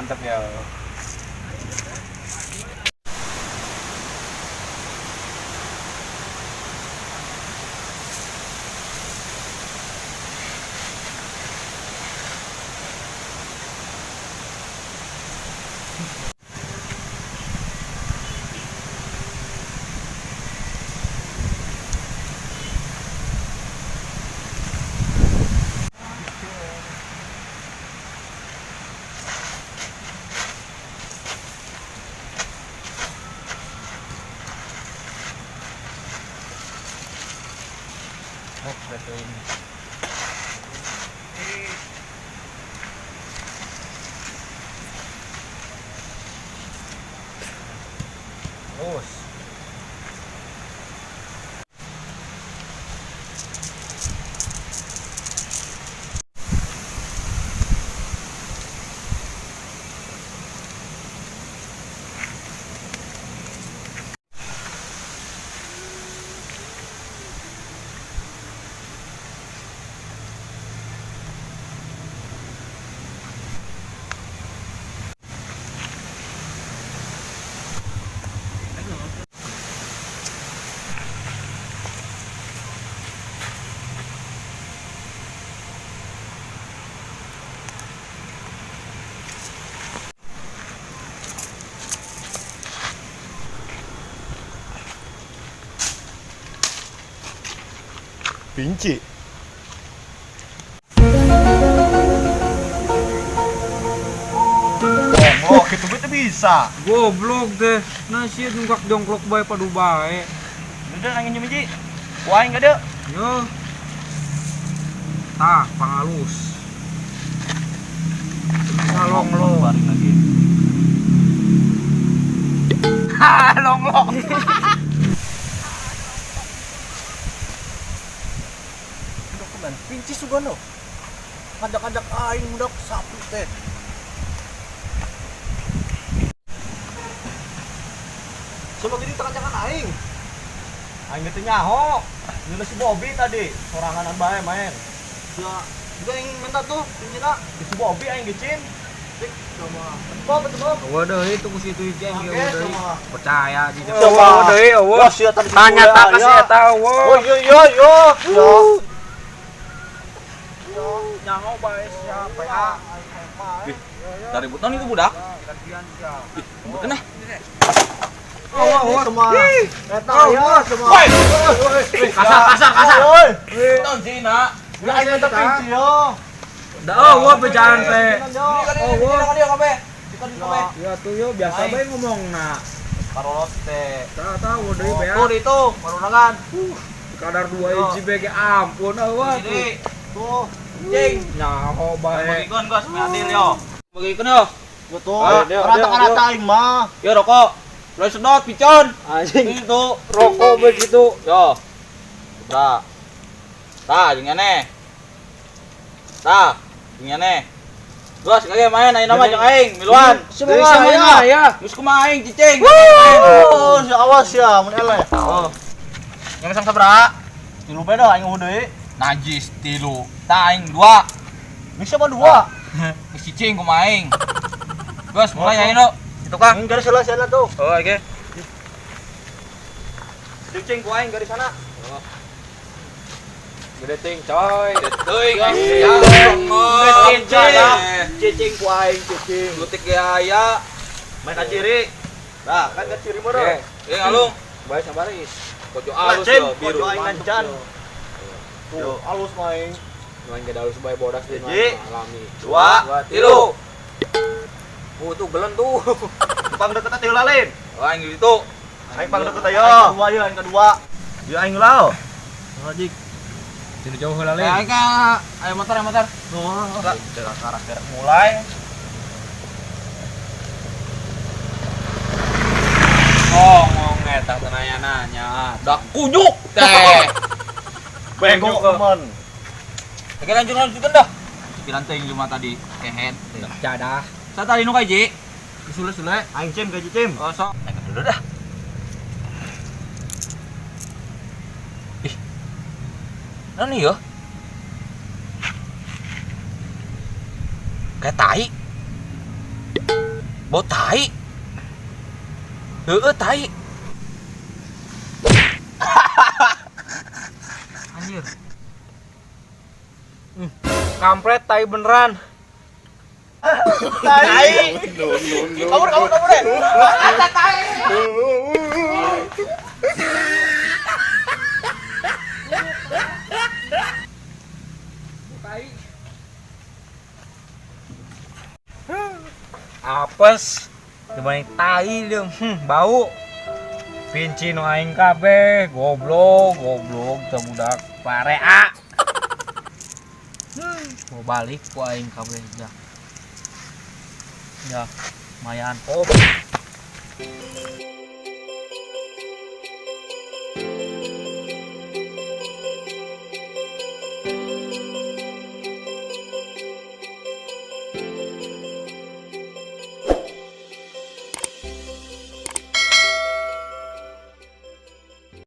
Mantap ya. Oh, betul ini. Terus. Pinci. Oh, gitu gitu bisa. Goblok deh. Nah sih nunggak jongklok bae padu bae. Udah nangin hiji. Wah, enggak ada. Yo. Tah, pangalus. Bisa long lo. Baring lagi. Ha, long lo. Dokumen pinci sugano. Ngajak-ngajak aing budak sapi teh. Sama gini takajakan aing. Aing teh nyaho. Nyuruh si Bobby tadi, soranganan bae main. Ya, juga yang minta tuh pincina. Si Bobby aing gecin. Dik, sama. Bob, betul Bob. Waduh, itu ku situ hiji aing Oke, ge deui. sama. Percaya di Coba. deui, eueuh. Wah, sia tadi Tanya tak ya. kasih eta Oh eueuh. iya iya iya. Ya. Nyaho bae siapa ya? Dari buton itu budak. Gantian sia. Ribut nah. Oh, oh, semua. Eta ya semua. Woi. Kasar, kasar, kasar. Woi. Ton sih, nak. Ya aing minta pinci yo. Da eueuh bejaan teh. Oh, wah. Ya tuh yo biasa bae ngomongna. Parolot teh. Tah tah deui bae. Tuh itu, barurangan. Kadar 2 hiji bae ge ampun eueuh. Ini Tuh. cing. Nyaho bae. Bagikeun gos, adil yo. Bagikeun yo. Betul. Ah, Rata-rata aing mah. Yo rokok. Lo sedot picon. Anjing Itu. rokok begitu. Yo. Bra. Tah, jeung aneh. Tah, jeung aneh. Gos, kage main ayeuna mah jeung aing, miluan. Semua ya. Ya. Geus kumaha aing cicing. Oh, si awas ya mun eleh. Oh. Yang sang sabaraha? Tilu beda aing eueuh deui. Najis tilu. Tah aing dua. Bisa mah dua. Geus cicing kumaha aing. Gos, mulai aing lo. Itu kah? Aing garis heula sana tuh. Oh, oke. Cicing ku aing garis sana. Gede ting coy. Teuing aing. Cicing. Cicing ku aing cicing. Lutik ge aya. Main kaciri. Nah, kan kaciri mah. Oke, Eh ngalung. baris sama baris. Kojo alus Cim, yo biru. kojo aing lancan. Tuh, alus main. Main gede alus bae bodas di Hiji. alami. Dua, tilu. Oh, tuh gelen tuh. Pang deket teh lalin. Oh, aing gitu. Aing pang deket ayo. Aing kedua yo, aing kedua. Yo aing lao. Lajik. Sini jauh heula Eh, aing ka ayo motor, ayo motor. Oh, Gerak mulai. Oh, ngomong eta teu nanya-nanya. Dak kunyuk teh. Bego teman. Oke, lanjut lanjutkan dah. Pikiran teh cuma tadi kehet. Jadah. Saya tadi nu kaji. Sule-sule. Aing cim gaji cim. Oh, sok. Naik dulu dah. Ih. Nah nih yo. Kayak tai. Bau tai. Heeh, tai. Anjir. Kampret tai beneran. Tai. Kabur, kabur, kabur deh. Ada tai. Tai. Apes dibanding tai dia, bau. Pinci nu aing kabeh, goblok, goblok teu budak parea. Mau balik ku aing kabeh ya. Ya, lumayan. Oh.